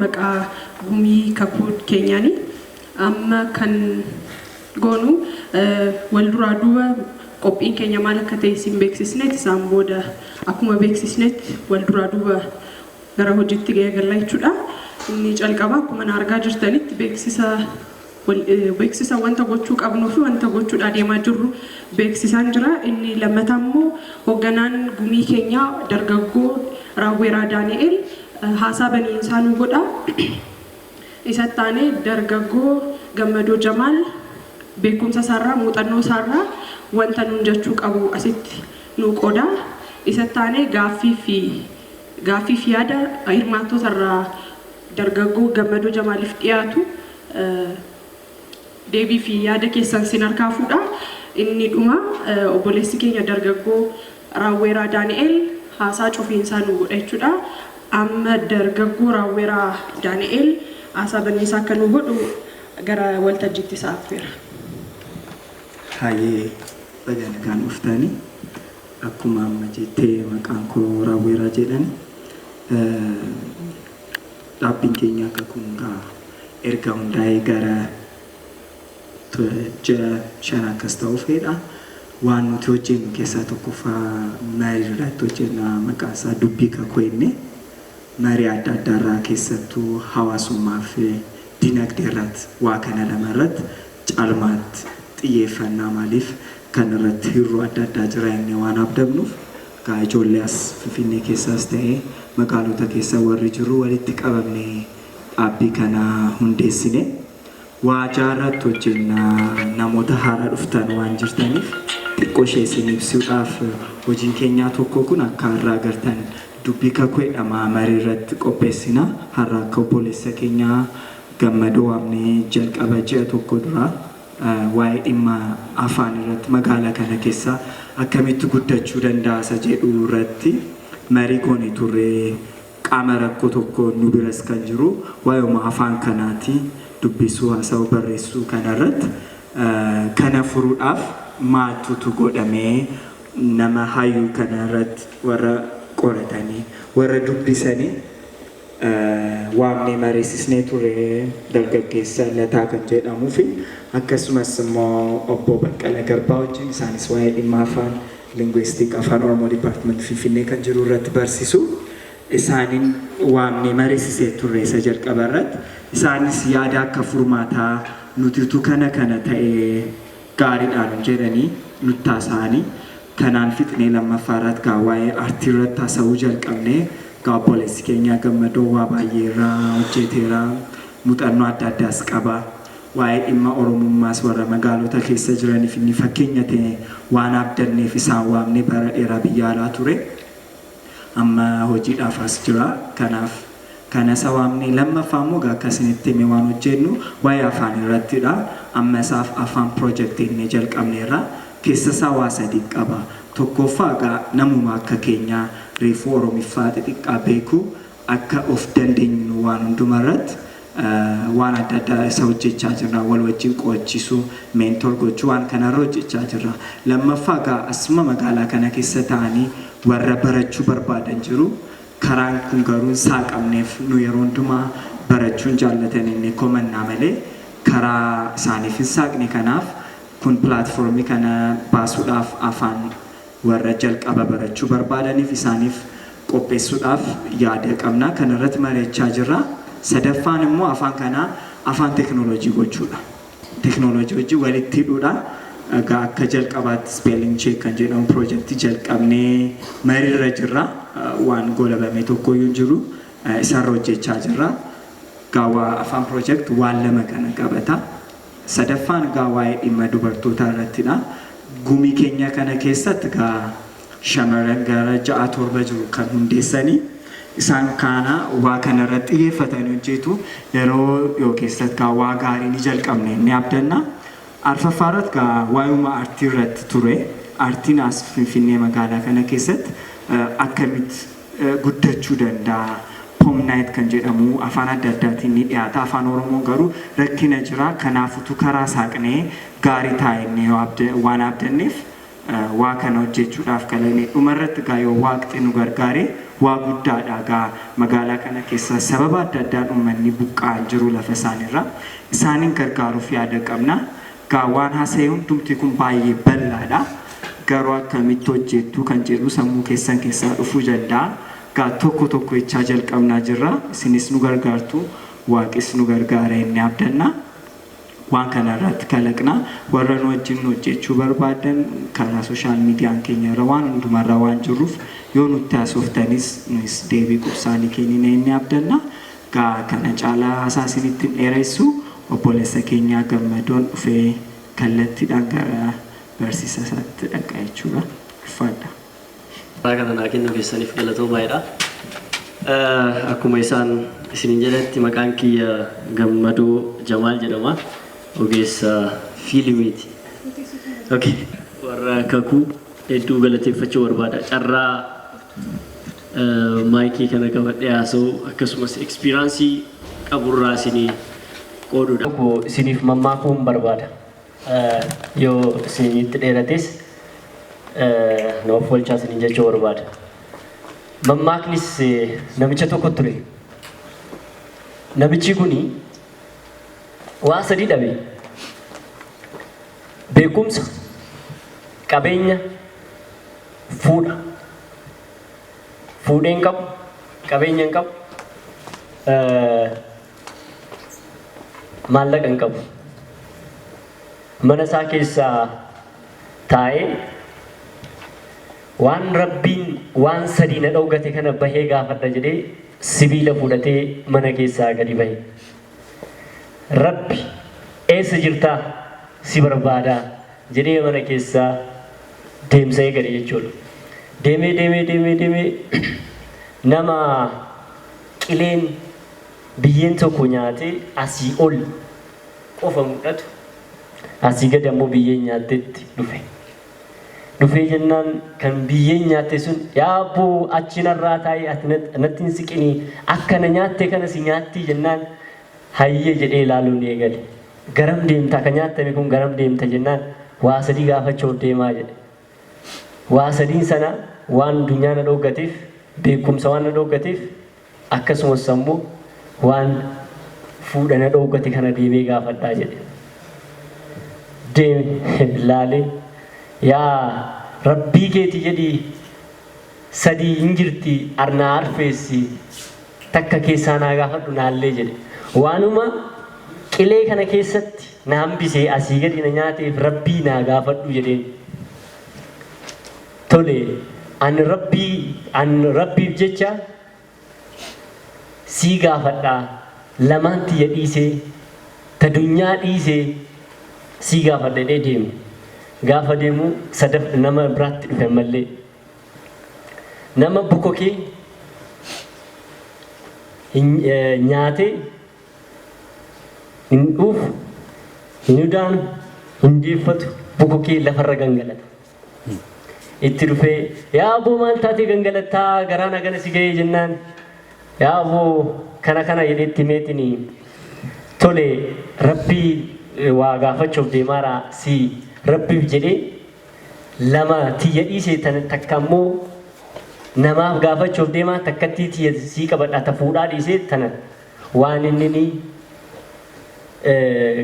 Maqaa gumii kakuu keenyaani. Amma kan goonu wal duraa duuba qophiin keenya maal akka ta'e isin beeksisneet, isaan booda akkuma beeksisneet wal duraa duuba gara hojiitti galla jechuudha. Inni calqaba akkuma na argaa jirtanitti beeksisa wanta gochuu qabnuu fi wanta gochuudhaa deemaa jirru beeksisaan jira. Inni lammataa immoo hoogganaan gumii keenyaa dargaggoo Raawweeraa Daani'el haasaa baniinsaa nu godha. Isatti aanee dargaggoo Gammadoo Jamaal beekumsa isaarraa, muuxannoo isaarraa wanta nuun jechuu qabu asitti nu qooda. Isatti aanee gaaffii fi yaada hirmaattota irraa dargaggoo Gammadoo Jamaaliif dhiyaatu deebii fi yaada keessan sin harkaa fuudha. Inni dhuma obboleessi keenya dargaggoo Raawweeraa Daani'el haasaa cufiinsaa nu godha jechuudha. Amma dargaggoo Raawweeraa Daani'el haasaa baniinsaa akka nu godhu gara waltajjiitti isa affeera. Hayyee, baga nagaan dhuftanii. Akkuma amma jettee, maqaan koo Raawweeraa jedhani. Dhaabbiin keenya akka kun gaa erga hundaa'ee gara ji'a 5 akkas ta'uu fedha. Waan nuti hojjennu keessaa tokkoffaa marii irratti hojjenna, maqaan isaa dubbii kakuu jennee marii adda addaa irraa, keessattuu hawaasummaa fi dinagdee irratti, waa kana lama irratti caalmaatti xiyyeeffannaa. Maaliif kan irratti hir'uu adda addaa jira jennee waan abdannuuf, gaa ijoollee as Finfinnee keessaas ta'ee magaalota keessa warri jiru walitti qabamnee dhaabbii kana hundeessine. Waa jaarratti hojjenna. Namoota haaraa dhuftan waan jirtaniif xiqqoo ishee isin ibsuudhaaf, hojiin keenyaa tokko kun akka har'a agartan dubbii kakuu jedhama, marii irratti qopheessina. Har'a akka obboleessa keenyaa Gammadoo waamnee jalqaba ji'a tokko dura waa'ee dhimma afaan irratti magaalaa kana keessa akkamitti guddachuu danda'a isa jedhu irratti marii goone turre. Qaama rakkoo tokko nu biras kan jiru waa'eema afaan kanaati, dubbisuu, haasa'uu, barreessuu kana irratti. Kana furuudhaaf maaltutu godhamee, nama hayyuu kana irratti warra qoratanii, warra dubbisanii waamnee mariisisnee ture, dargaggeessa Lataa kan jedhamuu fi akkasumas immoo obbo Baqqala Garbaa wajjin. Isaanis waa'ee dhimma afaan, linguistic, Afaan Oromoo Department Finfinnee kan jiru irratti barsiisu. Isaaniin waamnee mariisisee turre isa jalqaba irratti. Isaanis yaada akka furmaataa nutitu kana kana ta'ee gaariidhaan jedhanii nutti haasa'anii, kanaan fixnee lammaffaa irratti gaa waa'ee aartii irratti haasa'uu jalqabnee. Gaa obboleessi keenya Gammadoo waa baay'ee irraa hojjeteera, muuxannoo adda addaas qaba. Waa'ee dhimma Oromummaas warra magaalota keessa jiraniif inni fakkeenya ta'e waan abdanneef isaan waamne. Bara dheeraa biyya alaa ture, amma hojiidhaaf as jira. Kanaaf kana isa waamne. Lammaffaa immoo gaa akka isinitti hime waan hojjennu waa'ee afaan irrattidha. Amma isaaf afaan piroojeektii inni jalqabneerra. Keessa isaa waa sadii qaba. Tokkoffaa gaa namuma akka keenyaa reefuu Oromiffaa xixiqqaa beeku akka of dandeenyu waan hunduma irratti waan adda addaa isa hojjechaa jirra. Wal wajjin qo'achiisuu, mentor gochuu, waan kanarra hojjechaa jirra. Lammaffaa gaa asuma magaalaa kana keessa ta'anii warra barachuu barbaadan jiru. Karaan kun garuu hin saaqamneef. Nu yeroo hundumaa barachuun jaallatan inni komannaa malee karaa isaaniif hin saaqne. Kanaaf kun platformii kana baasuudhaaf, afaan warra jalqaba barachuu barbaadaniif isaaniif qopheessuudhaaf yaada qabna. Kana irratti mari'achaa jirra. Sadaffaan immoo afaan kanaa afaan teknooloojii gochuudha. Teknooloojii wajjin walitti hidhuudha. Egaa akka jalqabaatti spelling check kan jedhamu piroojeektii jalqabnee mariirra jirra. Waan golabame tokkoyyuu hin jiru. Isarra hojjechaa jirra. Gaawaa afaan project waan lama kana qabata. Sadaffaan gaa waa'ee dhimma dubartootaa irrattidha. Gumii keenya kana keessatti gaa shamarran gara ja'a torba jiru kan hundeessanii. Isaan kaana waa kana irratti xiyyeeffatanii hojjetu. Yeroo dhiyoo keessatti gaa waa gaarii ni jalqabne ni abdanna. Arfaffaa irratti gaa waa'uma aartii irratti ture. Aartiin as Finfinnee magaalaa kana keessatti akkamitti guddachuu danda'a? Poem night kan jedhamu afaan adda addaatiin ni dhiyaata. Afaan Oromoon garuu rakkina jira. Kanaafutu karaa saaqnee gaarii taa'ennee waan abdanneef waa kana hojjechuudhaaf kalaqne. Dhumarratti gaa yoo waaqni nu gargaare Waa guddaadha gaa magaalaa kana keessa sababa adda addaan uummanni buqqa'aa jiru lafa isaaniirra. Isaaniin gargaaruuf yaada qabna. Gaa waan haasa'e hundumti kun baay'ee bal'aadha. Garuu akkamitti hojjettu kan jedhu sammuu keessan keessaa dhufuu danda'a. Gaa tokko tokko jechaa jalqabnaa jirra. Isinis nu gargaartu, Waaqis nu gargaara inni abdanna. Waan kana irratti kalaqna. Warra nu wajjin hojjechuu barbaadan karaa social mediaan keenya irra waan hundumarra waan jirruuf yoo nutti haasoftanis nuyis deebii qubsaanii kennina inni abdanna. Gaa kana caalaa haasaa isinitti hin dheeressu. Obboleessa keenyaa Gammadoon dhufee kallattiidhaan gara barsiisa isaatti dhaqa jechuudha. Ulfaadha. Karaa kana naa kennuu keessaniif galatoomaadha. Akkuma isaan isinin jedhetti, maqaan kiyya Gammadoo Jamaal jedhama. Ogeessa fiilmiiti. Okay. Warra kakuu hedduu galateeffachuu barbaada. Carraa maayikii kana qabadhee haasa'u akkasumas experience qaburraa isinii qooduudha. Tokko isiniif mammaakuun barbaada. Yoo isinitti dheerates na of oolchaa isiniin jechuu barbaada. Mammaaknis namicha tokko ture. Namichi kuni waa sadii dhabe. Beekumsa, qabeenya, fuudha. Fuudhee hin qabu, qabeenya hin qabu, maallaqa hin qabu. Mana isaa keessaa taa'ee, "Waan Rabbiin waan sadii na dhoowgate kana bahee gaafadha," jedhee sibiila fudhatee mana keessaa gadi bahe. "Rabbi, eessa jirtaa? Si barbaadaa," jedhee mana keessaa deemsa eegale jechuudha. Deemee deemee deemee deemee nama qileen biyyeen tokko nyaatee asii ol qofa mul'atu, asii gadi ammoo biyyeen nyaattetti dhufe. Dhufee jennaan kan biyyeen nyaatte sun, "Yaa abboo, achi narraa taa'ee, ati natti hin siqinii, akka na nyaatte kana si nyaattii," jennaan, "Hayyee," jedhee ilaaluu ni eegale. "Garam deemta? Ka nyaattame kun garam deemta?" jennaan, "Waa sadii gaafachuuf deemaa," jedhe. Waa sadiin sana waan addunyaa na dhooggateef, beekumsa waan na dhooggateef, akkasumas ammoo waan fuudha na dhooggate kana deemee gaafadhaa jedhe. Deeme laalee, "Yaa Rabbii keeti jedhii, sadii hin jirti, arnaa arfeessi, takka keessaa naa gaafadhu naallee," jedhe. "Waanuma qilee kana keessatti na hambisee asii gadi na nyaateef Rabbii naa gaafadhu," jedheen. "Tole, an Rabbii an Rabbiif jecha sii gaafadhaa, lamaan tiyya dhiisee, ta dunyaa dhiisee sii gaafadha," jedhee deeme. Gaafa deemu sadaf nama biraatti dhufe ammallee. Nama bokokee nyaatee hin dhuufu, hin udaanu, hin deeffatu, bokokee lafarra gangalata. Itti dhufee, "Yaa abboo, maal taatee gangalattaa? Garaan hagana si ga'ee?" jennaan, "Yaa abboo, kana kana," jedheetti meetini, "Tole, Rabbii waa gaafachuuf deemaara, si Rabbiif jedhee lama tiyya dhiise, takka ammoo namaaf gaafachuuf deemaa, takkattii tiyya sii qabadha, ta fuudhaa dhiisee tana waan inni ni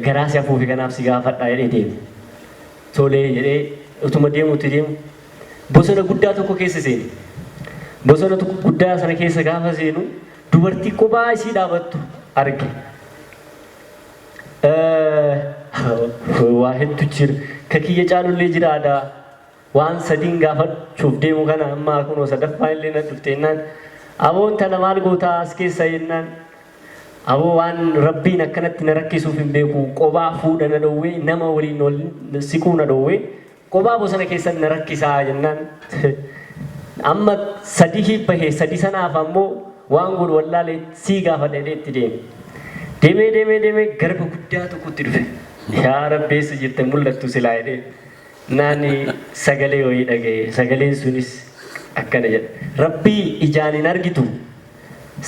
garaa si hafuufi kanaaf si gaafadha," jedhee deeme. "Tolee," jedhee utuma deemuutti deemu bosona guddaa tokko keessa seene. Bosona tokko guddaa sana keessa gaafa seenu dubartii kophaa isii dhaabattu arge. Waa hedduu jira. Ka kiyya caalullee jiraadha. Waan sadiin gaafachuuf deemu kana amma kunoo sadaffaa illee na dhufte jennaan, "Aboon tana maal gootaa as keessa?" jennaan, "Aboo, waan Rabbiin akkanatti na rakkisuuf hin beeku, qobaa fuudha na dhowwee, nama waliin ol siquu na dhowwee, qobaa bosona keessatti na rakkisaa," jennaan, "Amma sadii bahe, sadi sanaaf ammoo waan godhu wallaalee sii gaafadha," jedhee itti deeme. Deemee deemee deemee garba guddaa tokkotti dhufe. "Yaa Rabbi, eessa jirte mul'attu silaa?" jedhee. Naani sagalee wayii dhagaye. Sagaleen sunis akkana jedha. "Rabbii ijaan hin argitu.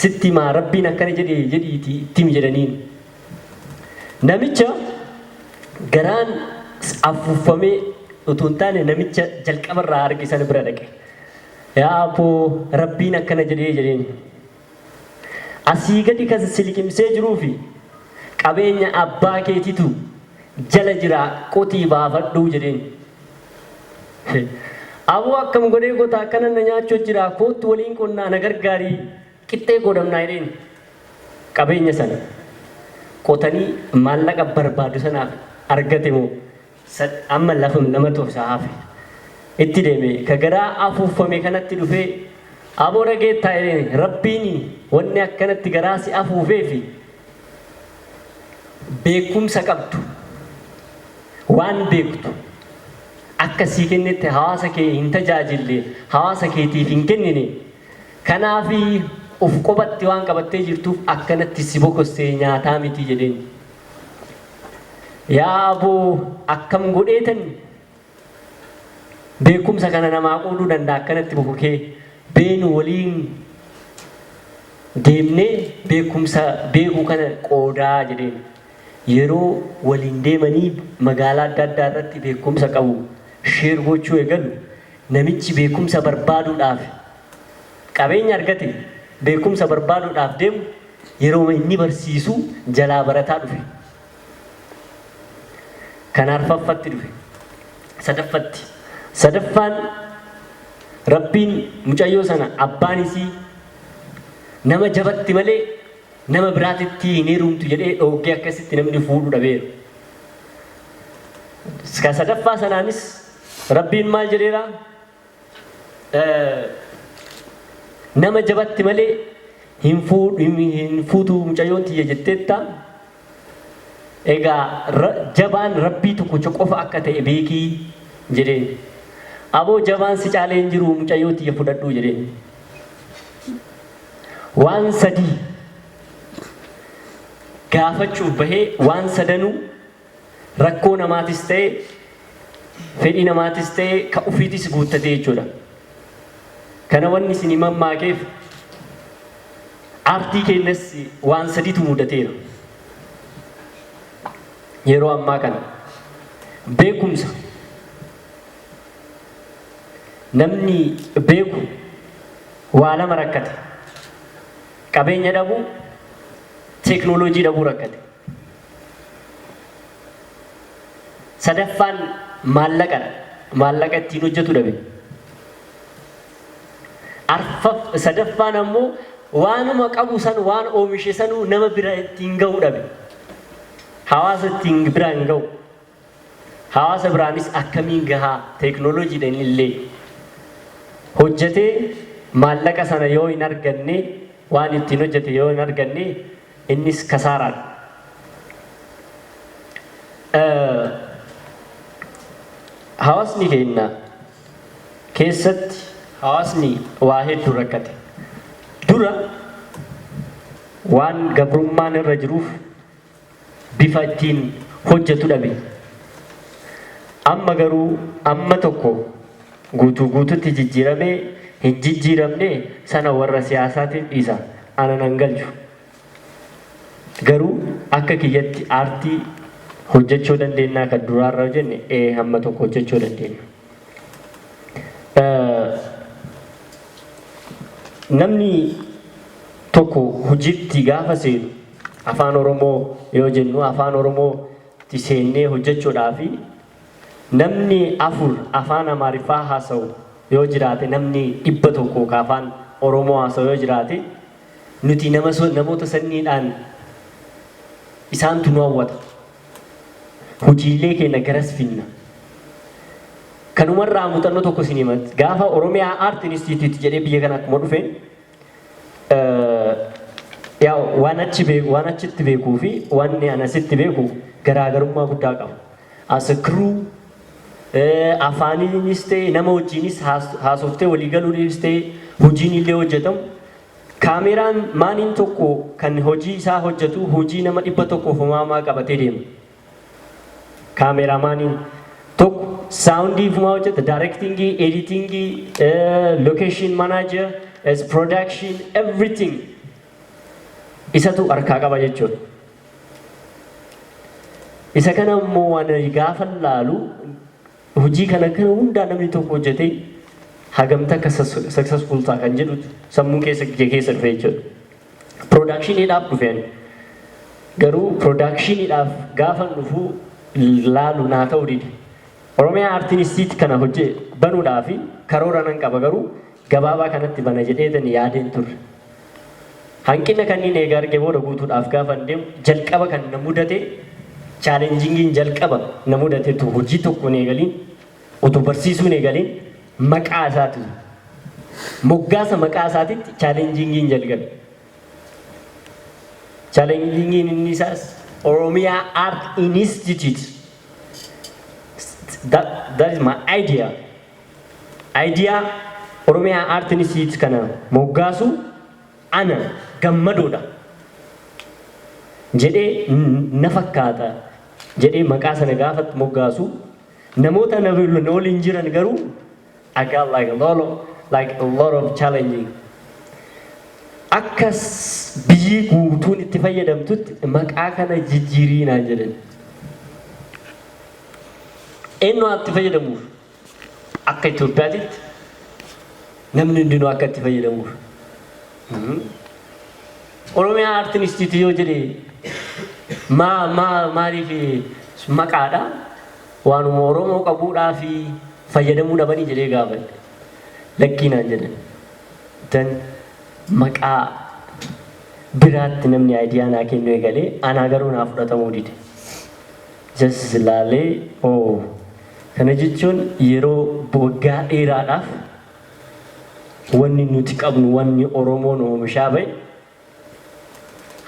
Sitti himaa, Rabbiin akkana jedhee jedhiitii itti himi," jedhaniin. Namicha garaan afuuffamee utuu hin taane namicha jalqabarraa arge sana bira dhaqe. Yaa abboo, Rabbiin akkana jedhee jedheen. Asii gadi kan si liqimsee jiruu fi qabeenya abbaa keetitu jala jira, qotii baafadhuu jedheen. Aboo, akkam godhee qota? Akkana na nyaachuu jira, koottu waliin qonnaa, na gargaarii, qixxee qoodamnaa jedheen. Qabeenya sana qotanii maallaqa barbaadu sanaaf argate moo amma lafa lamatu isaa hafe. Itti deeme, ka garaa afuuffame kanatti dhufee, "Aboo, dhageettaa?" jedheen. "Rabbiin wanni akkanatti garaa si afuufee fi beekumsa qabdu, waan beektu akka sii kennetti hawaasa kee hin tajaajille, hawaasa keetiif hin kennine. Kanaafi of qophatti waan qabattee jirtuuf akkanatti si bokossee nyaataa miti," jedheen. "Yaa aboo, akkam godheetan beekumsa kana namaa qooduu danda'a? Akkanatti bokokee beenu, waliin deemnee beekumsa beekuu kana qoodaa," jedheen. Yeroo waliin deemanii magaalaa adda addaa irratti beekumsa qabu share gochuu eegalu, namichi beekumsa barbaaduudhaaf qabeenya argate, beekumsa barbaaduudhaaf deemu, yeroo inni barsiisu jalaa barataa dhufe. Kan arfaffatti dhufe. Sadaffatti. Sadaffaan, Rabbiin mucayyoo sana abbaan isii nama jabatti malee nama biraatitti hin heerumtu jedhee dhooggee, akkasitti namni fuudhu dhabeera. Ka sadaffaa sanaanis Rabbiin maal jedheera? Nama jabatti malee hin fuutu mucayyoon tiyya jetteetta. Egaa jabaan Rabbii tokkicha qofa akka ta'e beekii jedheen. "Aboo, jabaan si caalee hin jiru, mucayyoo tiyya fudhadhuu," jedheen. Waan sadii gaafachuuf bahee, waan sadanuu rakkoo namaatis ta'e, fedhii namaatis ta'e, ka ofiitis guuttatee jechuudha. Kana wanni isin mammaakeef, aartii keenyas waan sadiitu mudateera. Yeroo ammaa kana beekumsa namni beeku waa lama rakkate: qabeenya dhabuu, teeknooloojii dhabuu rakkate. Sadaffaan maallaqadha. Maallaqa ittiin hojjetu dhabe. Arfaf sadaffaan ammoo waanuma qabu san, waan oomishe sanuu nama bira ittiin ga'uu dhabe. Hawaasa ittiin bira hin ga'u. Hawaasa biraanis akkamiin gahaa? Teeknooloojiidhaan illee hojjetee maallaqa sana yoo hin arganne, waan ittiin hojjete yoo hin arganne, innis kasaaraadha. Hawaasni keenya keessatti hawaasni waa hedduu rakkate. Dura waan gabrummaan irra jiruuf bifa ittiin hojjetu dhabe. Amma garuu amma tokko guutuu guututti jijjiiramee hin jijjiiramne sana warra siyaasaatiif dhiisa. Ana nan galchu. Garuu akka kiyyatti aartii hojjechuu dandeenyaa kan duraarra jenne, ee, hamma tokko hojjechuu dandeenya. Namni tokko hojiitti gaafa seenu, afaan Oromoo yoo jennu, afaan Oromootti seennee hojjechuudhaafi namni afur afaan Amaariffaa haasa'u yoo jiraate, namni 100 ka afaan Oromoo haasa'u yoo jiraate, nuti nama namoota sanniidhaan isaantu nu hawwata. Hojiilee keenya garas finna. Kanumarraa muuxannoo tokko isin hima. Gaafa Oromiyaa Art Institute jedhee biyya kana akkuma dhufeen, yaa waan achi beeku, waan achitti beekuu fi waan ani asitti beeku garaagarummaa guddaa qaba. As a crew, afaaniinis ta'e, nama wajjinis haasoftee walii galuunis ta'e, hojiin illee hojjetamu. Kaameraan maaniin tokko kan hojii isaa hojjetu hojii nama 100 fumaamaa qabatee deema. Kaameraamaaniin tokko soundii fumaa hojjeta, directingii, editingii, location manager, production, everything isatu harkaa qaba jechuudha. Isa kana immoo waan gaafa laalu, hojii kana kana hundaa namni tokko hojjetee Hagamta akka successful ta'a kan jedhu sammuu keessa keessa dhufe jechuudha. Productioniidhaaf dhufeen garuu productioniidhaaf gaafa dhufu laalu naa ta'uu dide. Oromiyaa Art Institute kana hojii banuudhaaf karoora nan qaba, garuu gabaabaa kanatti bana jedheetan yaadeen turre. Hanqina kanneen egaa argee booda guutuudhaaf gaafa deemu jalqaba kan na mudate, challengingiin jalqaba na mudatetu, hojii tokko hin eegaliin, utuu barsiisuu hin eegaliin, maqaa isaati, moggaasa maqaa isaatitti challengingiin jalqabe. Challengingiin inni isaas Oromiyaa Art Institute. That is my idea. Idea Oromiyaa Art Institute kana moggaasu ana gammadoodha jedhee na fakkaata jedhee maqaa sana gaafa moggaasu, namoota na waliin jiran garuu I got like a lot of challenging. Akka biyyi guutuun itti fayyadamtutti maqaa kana jijjiirii naan jedhan. Eenyu itti fayyadamuuf? Akka Itoophiyaatitti namni hundinuu akka itti fayyadamuuf. Oromiyaa Art Institute yoo jedhe maa maa maaliif maqaadha? Waanuma Oromoo qabuudhaa fi fayyadamuu dhabanii jedhee gaafadhe. Lakkii naan jedhan. Dan maqaa biraatti namni idea naa kennu eegalee, anaa garuu naa fudhatamuu dide. Just ilaalee, oo, kana jechuun yeroo waggaa dheeraadhaaf wanni nuti qabnu, wanni Oromoon oomishaa bahe,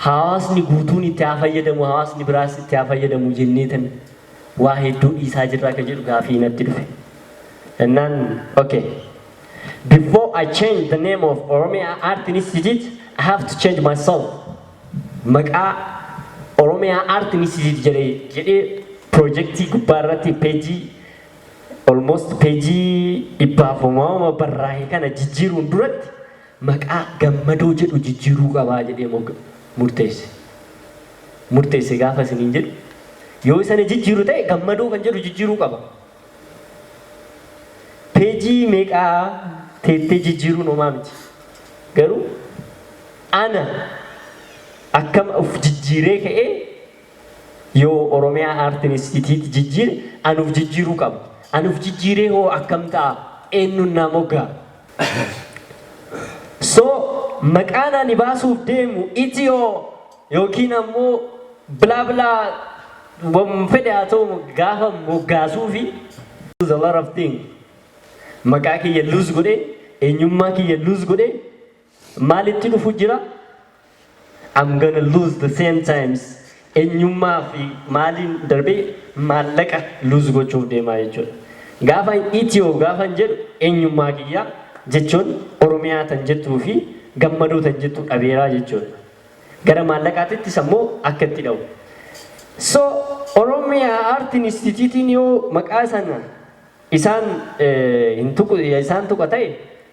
hawaasni guutuun itti haa fayyadamu, hawaasni biraas itti haa fayyadamu jenneetan waa hedduu dhiisaa jirra akka jedhu gaafii natti dhufe. Jennaan, okay. Before I change the name of Oromia Art Institute, I have to change myself. Maqaa Oromia Art Institute jedhee piroojeektii gubbaa irratti peejii, almost peejii 100 barraa'e kana jijjiiruun duratti maqaa Gammadoo jedhu jijjiiruu qabaa jedhee murteesse. Murteesse gaafa isiniin jedhu, yoo isana jijjiiru ta'e Gammadoo kan jedhu jijjiiruu qaba. Peejii meeqaa teettee jijjiiruun homaa miti. Garuu ana akkam of jijjiiree ka'ee yoo Oromiyaa Art Institute jijjiire anuuf jijjiiruu qaba. Anuuf jijjiiree hoo akkam ta'a? Eenyuun naa moggaa? So maqaan ani baasuuf deemu Itiyoo yookiin ammoo bla bla fedhe haa ta'u, gaafa moggaasuu fi a lot of things. Maqaa kiyya lose godhee, eenyummaa kiyya lose godhee, maalitti dhufu jira? I'm gonna lose the same times eenyummaa fi maaliin darbee maallaqa lose gochuuf deemaa jechuudha. Gaafa Itiyoo gaafa jedhu eenyummaa kiyya jechuun Oromiyaa tan jettuu fi Gammadoo tan jettu dhabeeraa jechuudha. Gara maallaqaatittis ammoo akka itti dha'u. So Oromiyaa Art Instituutiin yoo maqaa sana isaan hin tuqu, isaan tuqa ta'e,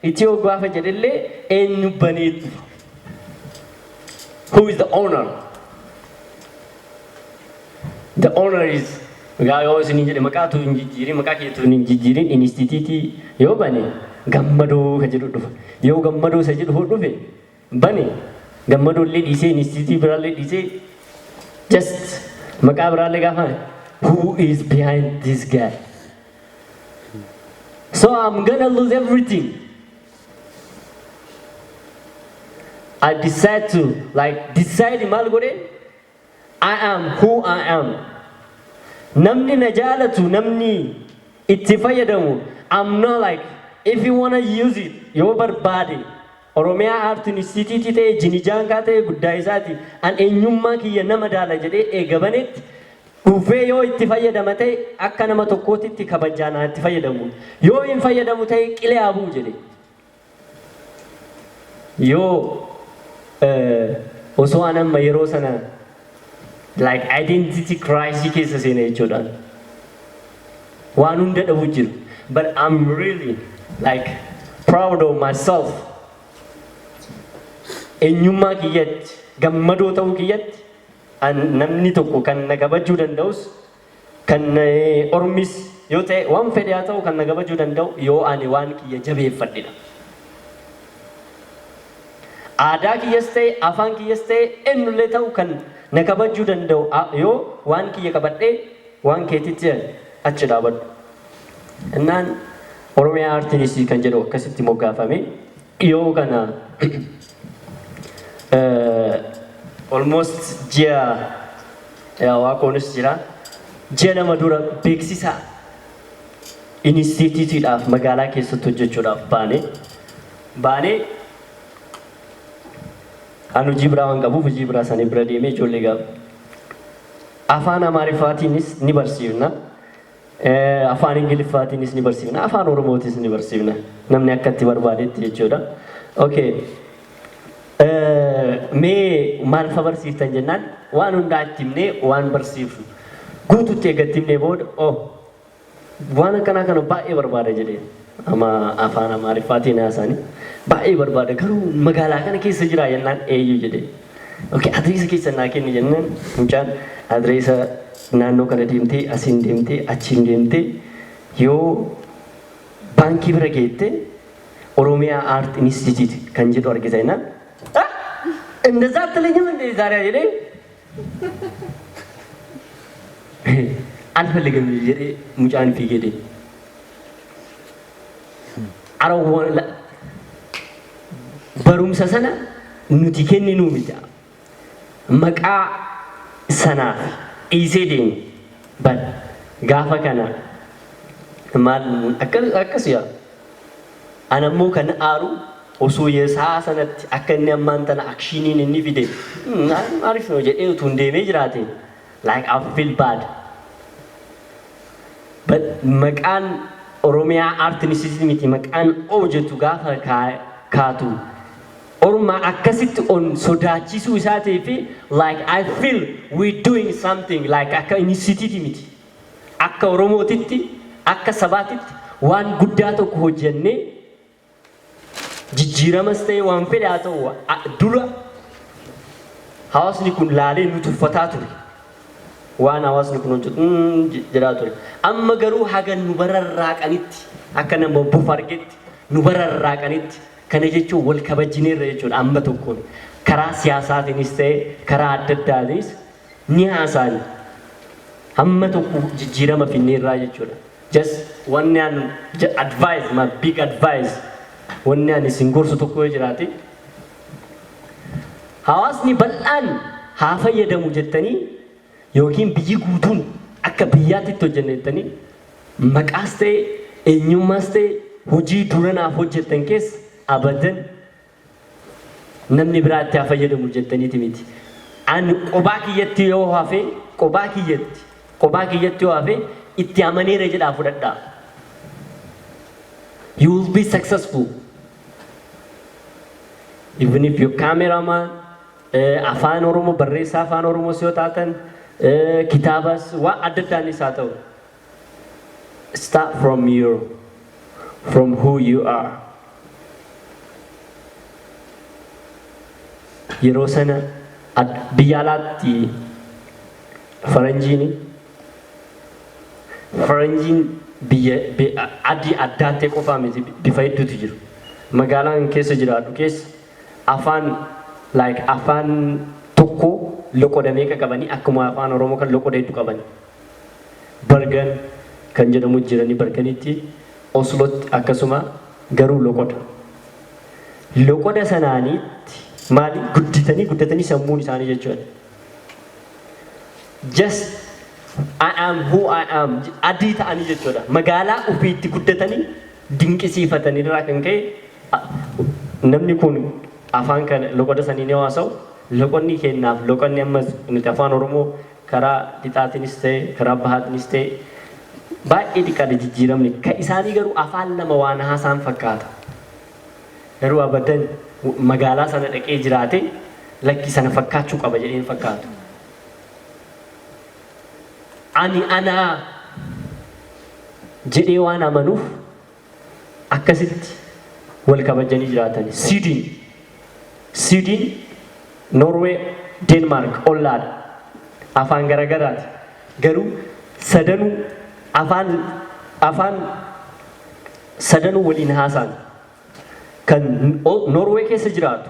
Itiyoo gaafa jedhellee eenyu banee dhufa? Who is the owner? The owner is yoo isin jedhe, maqaatu hin jijjiirin, maqaa keetu hin jijjiirin, instituutii yoo bane Gammadoo ka jedhu dhufa. Yoo Gammadoo isa jedhu dhufe bane, Gammadoo illee dhiisee, instituutii biraallee dhiisee, just maqaa biraallee gaafa, who is behind this guy? So I'm gonna lose everything. I decide to like decide maal godhe? I am who I am. Namni na jaalatu, namni itti fayyadamu, I'm not like, if you wanna use it, yoo barbaade Oromiyaa Art Institute ta'e, Jinijaankaa ta'e, guddaa isaati, an eenyummaa kiyya nama daala jedhee eegabanetti dhufee yoo itti fayyadama ta'e, akka nama tokkootitti kabajaan itti fayyadamu. Yoo hin fayyadamu ta'e, qilee haa bu'u jedhe. Yoo osoo an amma yeroo sana like identity crisis keessa seena jechuudhaan waan hunda dhabu jiru. But I'm really like proud of myself. Eenyummaa kiyyatti, Gammadoo ta'uu kiyyatti, namni tokko kan na kabajuu danda'us, kan ormis yoo ta'e, waan fedhe haa ta'u, kan na kabajuu danda'u yoo ani waan kiyya jabeeffadhedha. Aadaa kiyyas ta'e, afaan kiyyas ta'e, eenyullee ta'u kan na kabajuu danda'u yoo waan kiyya qabadhee waan keetitti achi dhaabadhu. Innaan Oromiyaa Art Institute kan jedhu akkasitti moggaafame. Dhiyoo kana, almost ji'a, waaqoonis jira, ji'a 2 dura beeksisa inistiitiitiidhaaf magaalaa keessatti hojjechuudhaaf baane. An hojii biraa waan qabuuf hojii biraa sanii bira deemee ijoollee gaafa afaan Amaariffaatiinis ni barsiifna, afaan Ingiliffaatiinis ni barsiifna, afaan Oromootiis ni barsiifna, namni akka itti barbaadetti jechuudha. Okay. Mee maal fa barsiiftan jennaan, waan hundaa itti himnee, waan barsiifnu guututti eegatti himnee booda, "Oh, waan akkanaa kana baay'ee barbaada," jedhee, ama afaan Amaariffaatiin haasa'anii, "Baay'ee barbaada, garuu magaalaa kana keessa jira?" jennaan, "Eeyyuu," jedhee. "Okay, adreesa keessa naa kenni," jennaan, mucaan adreesa naannoo kana deemtee, asiin deemtee, achiin deemtee, yoo baankii bira geette Oromiyaa Art Institute kan jedhu argita jennaan, "እንደዛ አትለኝም እንዴ ዛሬ?" jedhee, "አልፈልግም," jedhee mucaan fiigee deeme. Arawwan barumsa sana nuti kenninuu miti. Maqaa sanaaf dhiisee deeme. But gaafa kana maal akkas yaa. Ana immoo kan aaru osoo yesaa sanatti akka inni ammaan tana actioniin inni fide አሪፍ ነው jedhee utuu hin deemee jiraate, like, I feel bad. But maqaan Oromiyaa Art Institute miti, maqaan O jettu gaafa kaatu orma akkasitti on sodaachisuu isaatii fi, like, I feel we doing something, like, akka institute miti. Akka Oromootitti, akka sabaatitti waan guddaa tokko hojjennee, jijjiiramas ta'e waan fedhe haa ta'u, dura hawaasni kun laalee nu tuffataa ture. Waan hawaasni kun hojjetu jedhaa ture. Amma garuu haga nu bararraaqanitti, akka nama bofa argetti nu bararraaqanitti, kana jechuun wal kabajineerra jechuudha amma tokkoon. Karaa siyaasaatiinis ta'e karaa adda addaatiinis ni haasa'an. Amma tokko jijjiirama finneerraa jechuudha. Just wanni an advice, my big advice, wanni ani isin gorsu tokko yoo jiraate, hawaasni bal'aan haa fayyadamu jettanii yookiin biyyi guutuun akka biyyaatti itti hojjenna jettanii, maqaas ta'e eenyummaas ta'e hojii duranaaf hojjettan keessa abadan namni biraa itti haa fayyadamu jettaniiti miti. Ani qobaa kiyyatti yoo hafe, qobaa kiyyatti yoo hafe, itti amaneera jedhaa fudhadhaa. You will be successful. Even if your cameraman, afaan Oromoo barreessaa afaan Oromoos yoo taatan, kitaabas waan adda addaanis haa ta'u. Start from who you are. Yeroo sana biyya alaatti faranjiin biyya adii addaattee qofaa miti, bifa hedduutu jiru. Magaalaan keessa jiraadhu keessa afaan, like, afaan tokko loqoda meeqa qabanii, akkuma afaan Oromoo kan loqoda hedduu qabani. Bargan kan jedhamu jiranii Barganitti, Oslotti akkasuma, garuu loqoda. Loqoda sanaaniitti maali guddatanii guddatanii sammuun isaanii jechuudha. Just "I am who I am" adii ta'anii jechuudha. Magaalaa ofiitti guddatanii dinqisiifatanii irraa kan ka'e, namni kun afaan kana loqoda sanii ni haasa'u. Loqonni kennaaf loqonni ammas nuti afaan Oromoo karaa lixaatiinis ta'e karaa bahaatiinis ta'e baay'ee xiqqaadha jijjiiramni. Kan isaanii garuu afaan lama waan haasaan fakkaata. Garuu abadan magaalaa sana dhaqee jiraate lakki sana fakkaachuu qaba jedheen fakkaatu. Ani anaa jedhee waan amanuuf akkasitti wal kabajanii jiraatan. Siwiidin, Norway, Deenmaark ollaadha. Afaan garagaraati. Garuu sadanuu afaan Afaan sadanuu waliin haasa'an. Kan Norway keessa jiraatu,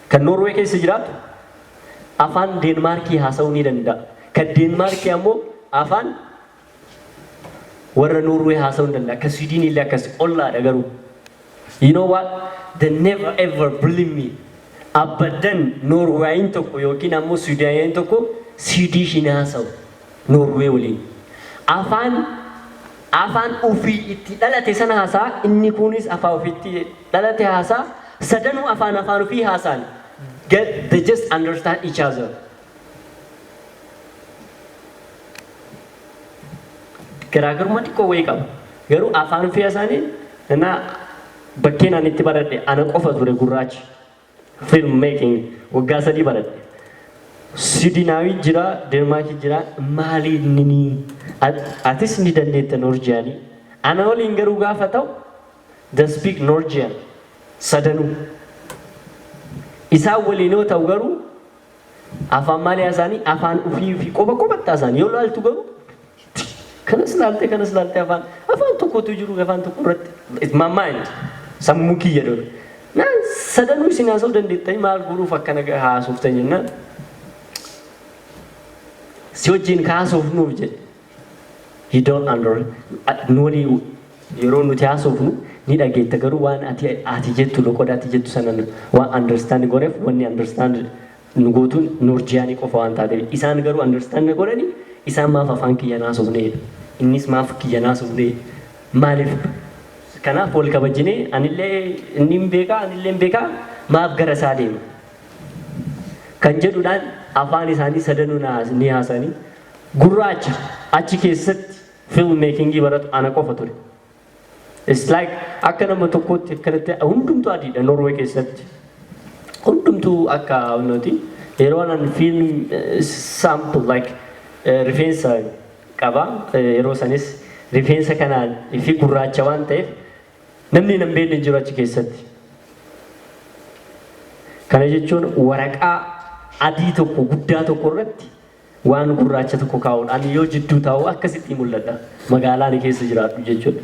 kan Norway keessa jiraatu afaan Deenmaarkii haasa'uu ni danda'a. Kan Deenmaarkii ammoo afaan warra Norway haasa'uu ni danda'a. Kan Swiidin illee akkas, ollaadha garuu. You know what? They never ever believe me. Abadan Norwaayin tokko yookiin ammoo Swiidaayin tokko Swedish hin haasa'u Norway waliin. Afaan ofii itti dhalate sana haasa'a, inni kunis afaan ofiitti dhalate haasa'a, sadanuu afaan ofii haasa'an. They just understand each other. Garaagarummaa xiqqoo wayii qaba. Garuu afaan ofii isaanii na bakkeen ani itti baradhe ana qofa ture gurraachi. Film making waggaa 3 baradhe. Sidiinaawii jira, Deenmaarkii jira, maali inni atis ni dandeetta Noorjiyaanii. Ana waliin garuu gaafa ta'u, they speak Norwegian sadanuu. Isaan waliin yoo ta'u garuu afaan maalii haasa'anii, afaan ofii ofii qofa qofatti haasa'an. Yoo laaltu garuu kanas laaltee afaan tokkotu jiru, afaan tokko irratti it's my mind, sammuu kiyya dha. Naan sadanuu isin haasa'uu dandeettanii maal godhuuf akkana haasoftan jennaan, si wajjin kaasofnuuf jedhe. You don't under nu walii yeroo nuti haasofnu ni dhageetta, garuu waan ati jettu, loqoda ati jettu sana waan understand godheef, wanni understand nu gootuun Noorjiyaanii qofa waan taateef, isaan garuu understand godhanii, isaan maaf afaan kiyya naasofneedha. Innis maaf kiyya naasofnee, maaliif kanaaf wal kabajinee, anillee inni hin beekaa, anillee hin beekaa, maaf gara isaa deema kan jedhuudhaan afaan isaanii sadanuu ni haasanii. Gurraacha achi keessatti film makingii baratu ana qofa ture. It's like akka nama tokkootti akkanatti hundumtuu adiidha Norway keessatti. Hundumtuu akka nuti yeroo anan film sample like rifeensa qaba, yeroo sanis rifeensa kanaan fi gurraacha waan ta'eef namni nan beekne jiru achi keessatti. Kana jechuun waraqaa adii tokko guddaa tokko irratti waan gurraacha tokko kaa'uudhaan yoo jidduu taa'u akkasitti mul'ata magaalaa ani keessa jiraadhu jechuudha.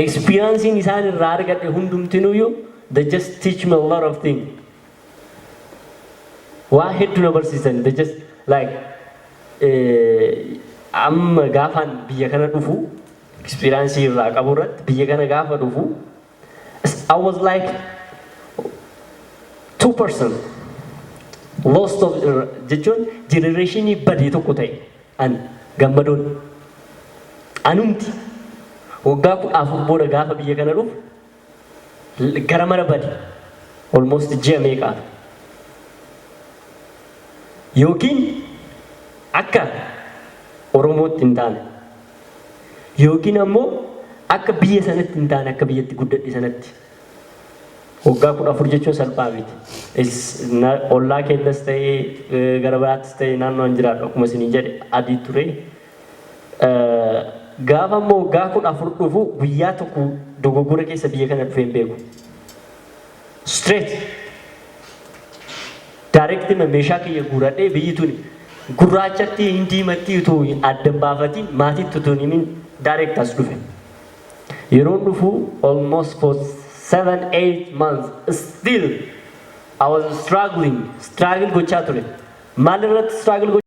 Experiencing isaan irraa argadhe hundumtinuyyuu, they just teach me a lot of things. Waa hedduu na barsiisan. They just like amma gaafaan biyya kana dhufu, experience irraa qabu irratti, biyya kana gaafa dhufu I was like 2% lost of jechuun generationii badii tokko ta'e. An gammadoon anumti waggaa 14 booda gaafa biyya kana dhufu gara mana bade, almost ji'a meeqaa yookiin akka Oromootti hin taane yookiin ammoo akka biyya sanatti hin taane, akka biyyatti guddadhe sanatti. Waggaa 14 jechuun salphaa miti. Ollaa keenyas ta'ee gara biraattis ta'ee naannoo hin jiraadhu, akkuma isin jedhe, adii ture. Gaafa immoo waggaa 14 dhufu guyyaa tokko dogoggora keessa biyya kana dhufee hin beeku. Straight. Direct meeshaa kiyya guuradhee biyyi tuni gurraachatti hin diimatti utuu addan baafatiin, maatiitti utuu hin himin direct as dhufe. Yeroon dhufu almost for 7, 8 months still I was struggling, struggle gochaa ture. Maal irratti struggle?